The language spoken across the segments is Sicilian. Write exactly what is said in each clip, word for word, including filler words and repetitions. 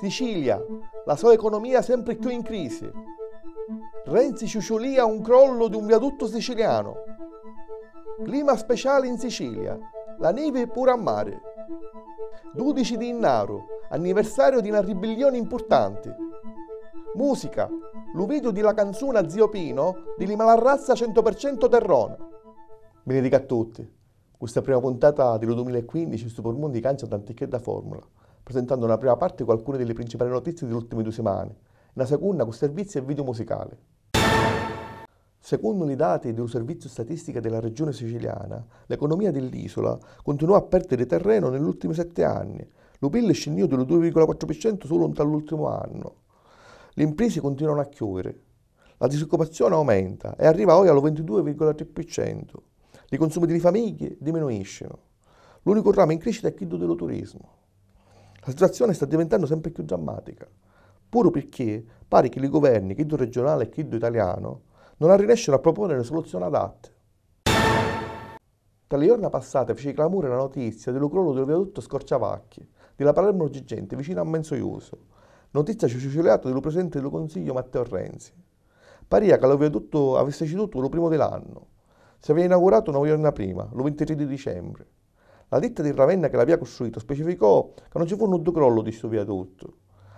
Sicilia, la so economia sempri cchiù in crisi. Renzi ciuciulìa un crollu di un viaduttu sicilianu. Clima speciali in Sicilia, la nivi puru a mari. Dudici di innaru, anniversariu di na ribbillioni impurtanti. Musica, lu video di la canzuna Zio Pino di li Malarrazza centu per centu Terrona. Binidica a tutti. Cu sta prima puntata di lu dumila e quindici, stu purmuni cancia tanticchedda formula, presentannu na prima parti cu alcuni di li principali notizii di l'ùrtimi dui simani, e na secunna cu servizii e video musicali. Secunnu li dati di lu Serviziu Statistica di la Regioni Siciliana, l'economia di l'isula cuntinuò a pèrdiri terrenu ni l'ùrtimi setti anni, lu pil scinnìu di lu dui virgola quattru pi centu sulu nta l'ùrtimu annu. Li mprisi cuntinuanu a chiùiri. La disoccupazioni aumenta e arriva oji a lu vintidui virgola tri pi centu. Li cunsumi di li famigghi diminuiscinu. L'ùnicu ramu in crìscita è chiddu di lu turismu. La situazioni sta divintannu sempri cchiù drammàtica, puru pirchì pari chi li guverni, chiddu regionali e chiddu italianu, non arrinèscinu a propòniri suluzioni adatti. Nta li jorna passati fici clamuri la notizia di lu crollu di lu viaduttu Scorciavacchi, di la Palermo Girgenti, vicinu a Menzuiusu, notizia ciuciuliata di lu Presidenti di lu Cunsigliu Matteo Renzi. Parìa ca lu viaduttu avissi cidutu lu primu di l'annu. Si avìa inauguratu novi jorna prima, lu vintitrì di dicembri. La ditta di Ravenna chi l'avìa custruitu specificò ca non ci fu nuddu crollu di stu viaduttu.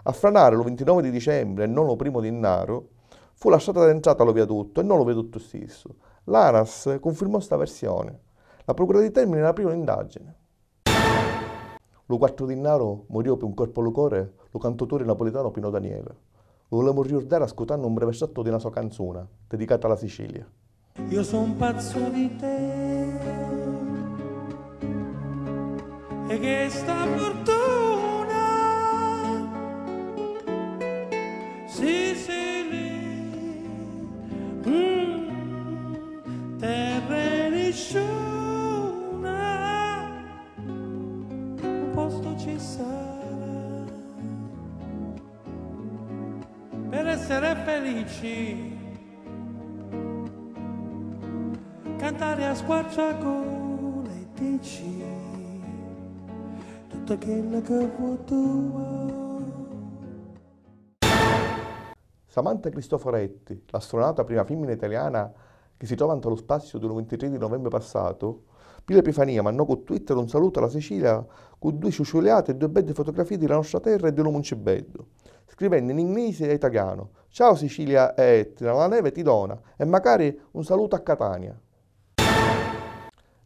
A franari lu vintinovi di dicembri e non lu primu di innaru fu la strata d'entrata a lu viaduttu e non lu viaduttu stissu. L'ANAS cunfirmò sta versioni. La Procura di Termini aprì un'indagini. Lu quattru di innaru murìu pi un corpu a lu cori lu cantuturi napulitanu Pino Daniele. Lu vulemu riurdari ascutannu un brevi estrattu di na so canzuna, dedicata a la Sicilia. Io son pazzo di te e chesta fortuna, Sicily, mm, terra e nisciuna, un posto ci sarà per essere felici. Cantare a squarciagola e dici tutto quello che vuoi tu. Samantha Cristoforetti, l'astronauta prima fimmina italiana chi si trova nta lu spaziu di lu vintitrì di novembri passatu, pi l'Epifania mannò cu Twitter un salutu a la Sicilia cu dui ciuciuliati e dui beddi fotografii di la nostra terra e di lu Muncibeddu, scrivennu in inglisi e italianu: "Ciao Sicilia e Etna, la neve ti dona, e macari un salutu a Catania."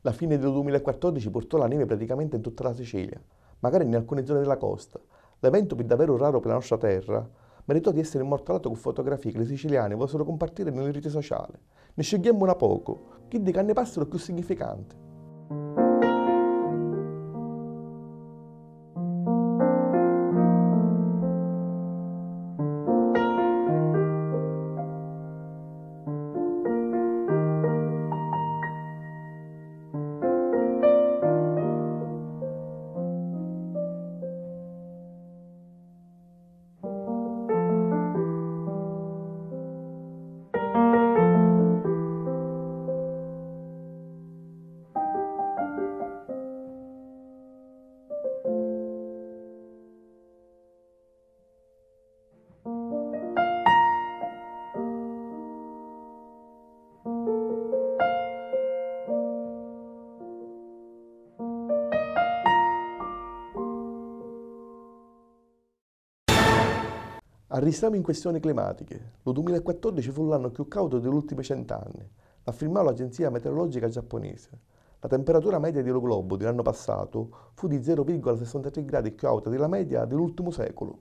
La fini di lu dumila e quattordici purtò la nivi praticamenti in tutta la Sicilia, macari in alcuni zoni di la costa. L'eventu, pi daveru raru pi la nostra terra, meritò di essiri immortalatu cu fotografii chi li siciliani vòsiru cumpartiri ni li riti sociali. Ni scigghiemu na pocu, chiddi ca nni pàssiru cchiù significanti. Arristemu in quistioni climàtichi. Lu dumila e quattordici fu l'annu cchiù càudu di l'ùltimi cent'anni, l'affimmau l'agenzia meteorològgica giappunisi. La temperatura media di lu globu di l'annu passatu fu di zeru virgola sessantatrì gradi cchiù àuta di la media di l'ùltimu sèculu.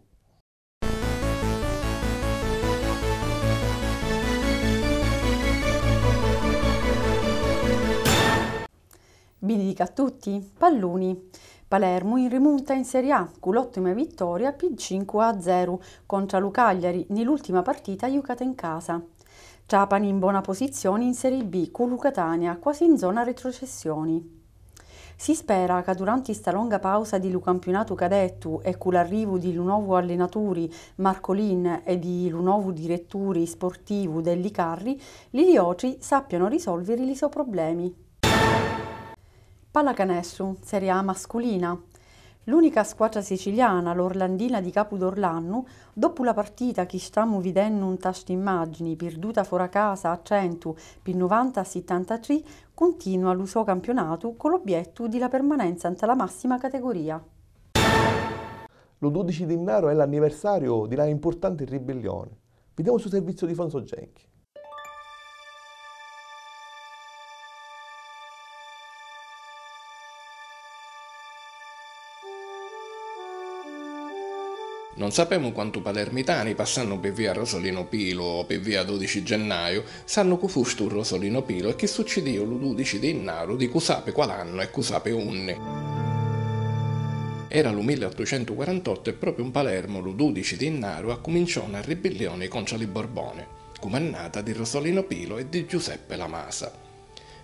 Binidica a tutti. Palluni. Palermu in rimunta in Serie A cu l'òttima vittoria pi cincu a zeru contra lu Cagliari ni l'ùltima partita jucata in casa. Trapani in bona posizioni in Serie B cu lu Catania quasi in zona retrocessioni. Si spera ca duranti sta longa pausa di lu campiunatu cadettu e cu l'arrivu di lu novu allenaturi Marco Lin e di lu novu diretturi sportivu Delli Carri, li Liotri sàppianu risolviri li so problemi. Pallacanestru, Serie A masculina. L'unica squatra siciliana, l'Orlandina di Capu d'Orlannu, doppu la partita chi stammu vidennu nta st'immagini, pirduta fora casa a Trentu pi novanta a sittantatrì, cuntinua lu so campionatu cu l'obbiettu di la permanenza nta la massima categoria. Lu dudici di nnaru è l'anniversariu di na impurtanti ribbillioni. Videmu stu serviziu di Fonso Genchi. Non sapemu quantu palermitani, passannu pi via Rosolino Pilu o pi via Dudici Gennaiu, sannu cu fustu Rosolino Pilu e chi succidìu lu dudici di innaru di cu sapi qual'annu e cu sapi unni. Era lu milleottucentuquarantottu e propriu 'n Palermu lu dudici di innaru accuminciò na ribbillioni contra li Borboni, cumannata di Rosolino Pilu e di Giuseppe La Masa.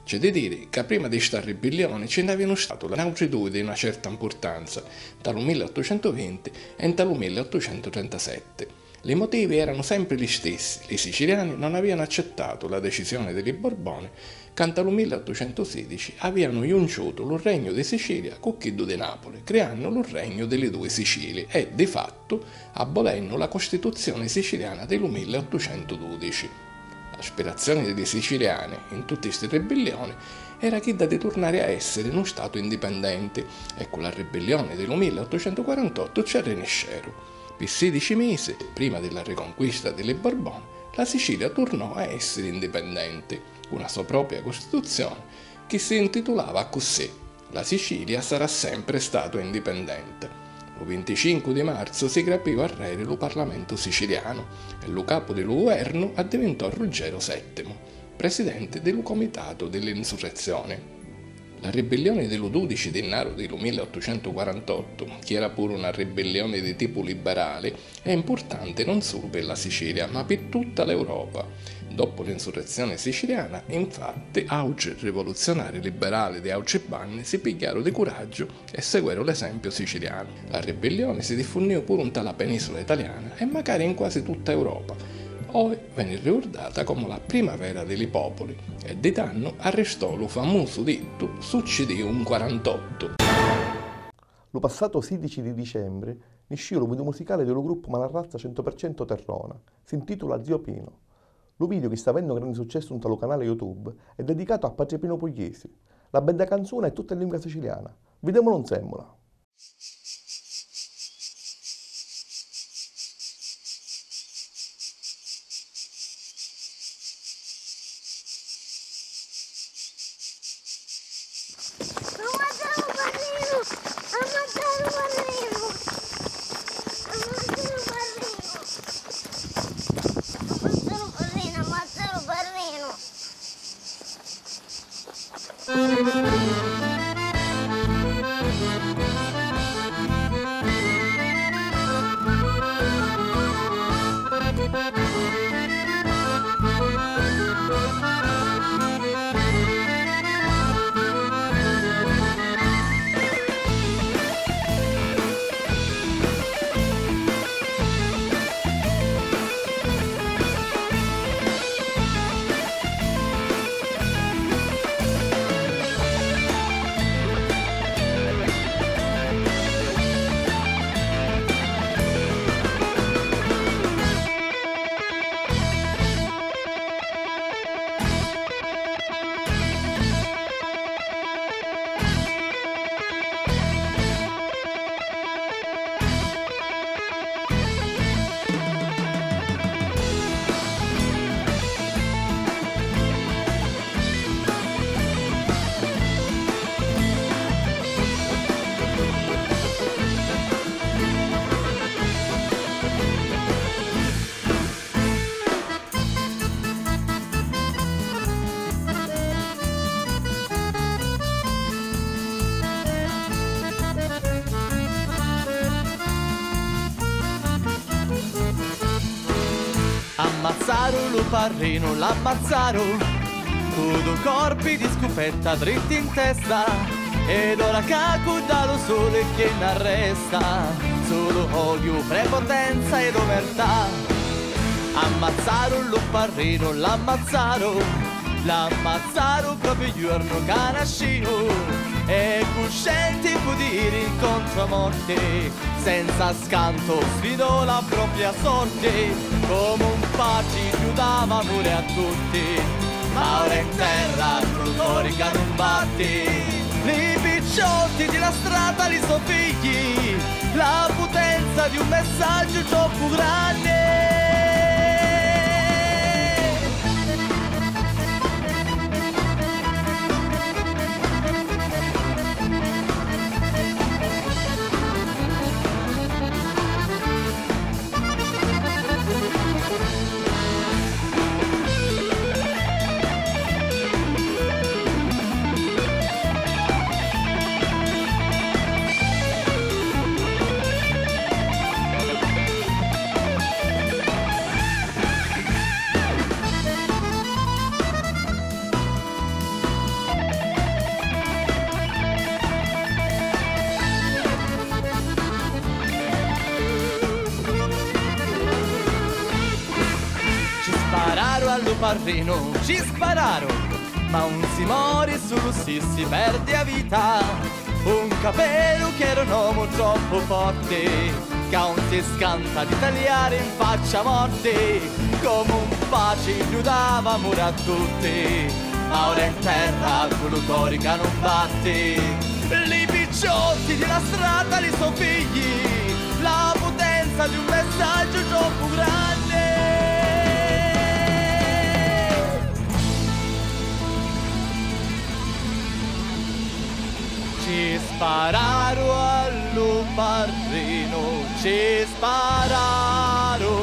C'è di diri ca prima di sta ribbillioni ci nn'avìanu statu n'àutri dui di na certa mpurtanza, nta lu milleottucentuvinti e nta lu milleottucentutrentasette. Li motivi eranu sempri li stissi, li siciliani non avìanu accettatu la decisioni di li Borboni ca nta lu milleottucentusidici avìanu junciutu lu regnu di Sicilia cu chiddu di Napuli, criannu lu regnu di li dui Sicilii e, di fattu, abbolennu la Costituzioni siciliana di lu milleottucentududici. L'aspirazioni di li siciliani, in tutti sti ribbillioni, era chidda di turnari a essiri nu statu indipendenti e cu la ribbillioni di lu milleottucentuquarantottu ci arrinisceru. Pi sidici misi, prima di la riconquista di li Borboni, la Sicilia turnò a essiri indipendenti, cu na so propria Costituzioni chi si intitulava accussì: La Sicilia sarà sempre Statu indipendente. Lu vinticincu di marzu si grapìu arreri lu Parlamentu sicilianu e lu capu di lu guvernu addivintò Ruggero settimu, presidenti di lu Comitatu di l'insurrezioni. La ribbillioni di lu dudici di nnaru di lu milleottucentuquarantottu, chi era puru na ribbillioni di tipu liberali, è impurtanti non sulu pi la Sicilia, ma pi tutta l'Europa. Doppu l'insurrezzioni siciliana, infatti, àutri rivoluzionari liberali di àutri banni si pigghiaru di curaggiu e segueru l'esempiu sicilianu. La ribbillioni si diffunnìu puru nta la penisula italiana e macari in quasi tutta Europa. Oi veni riurdata comu la primavera di li populi e di tannu arristò lu famusu dittu succidìu 'n quarantottu. Lu passatu sidici di dicembri niscìu lu video musicali di lu gruppu Malarrazza centu per centu Terrona, si ntitula Zio Pino. Lu video, chi sta avennu grandi successu nta lu canali YouTube, è dedicatu a patri Pino Puglisi. La bedda canzuna è tutta in lingua siciliana. Vidèmulu nsèmmula. Ammazzaru lu parrinu, l'ammazzaru cu du corpi di scupetta dritti in testa, ed ora ca cu dda lu suli chi n'arresta, sulu odiu, prepotenza ed omertà. Ammazzaru lu parrinu, l'ammazzaru, l'ammazzaru propriu iuornu ca nasciu, e cuscenti fu partiri incontru a morti, senza scantu sfidò la propria sorti, comu un patri giudava amuri a tutti, ma ora in terra cu lu cori ca nun batti. Li picciotti di la strata, li so figli, la putenza di un messaggio troppo grande. Ci spararu a lu parrinu, ci spararu, ma un si mori sulu si si perdi a vita. Un capellu ch'era un omu troppu forti, ca un si scanta di taliari in faccia a morti, comu un patri giudava amuri a tutti, ma ora in terra cu lu cori ca nun batti. Li picciotti di la strata, li so figli, la putenza di un messaggio troppu grande. Ci spararu a lu parrinu, ci spararu,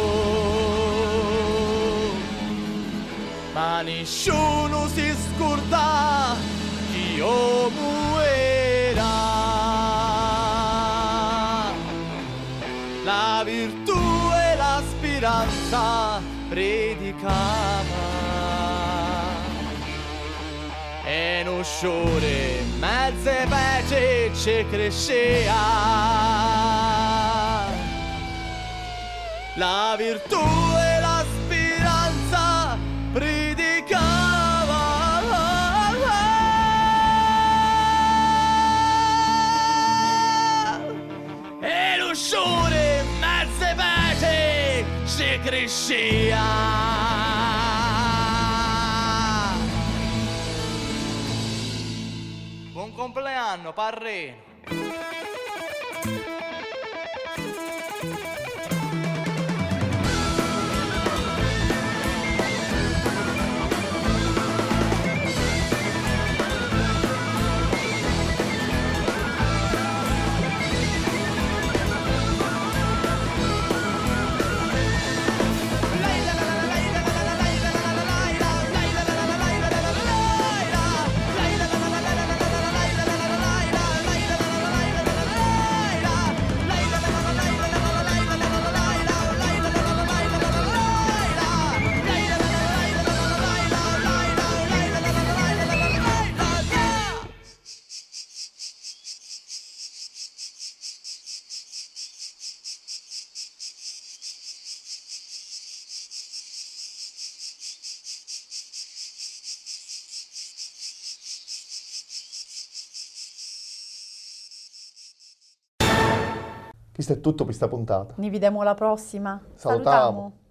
ma nisciunu si scurda chi omu era. La virtù e la spiranza pridicava. E nu sciuri mezze petri ci criscia. La virtù e la spiranza pridicava. E lu sciuri mezze petri ci criscia. Buon compleanno, parrinu! Chistu è tuttu pi sta puntata. Ni videmu la prossima. Salutamu. Salutamu.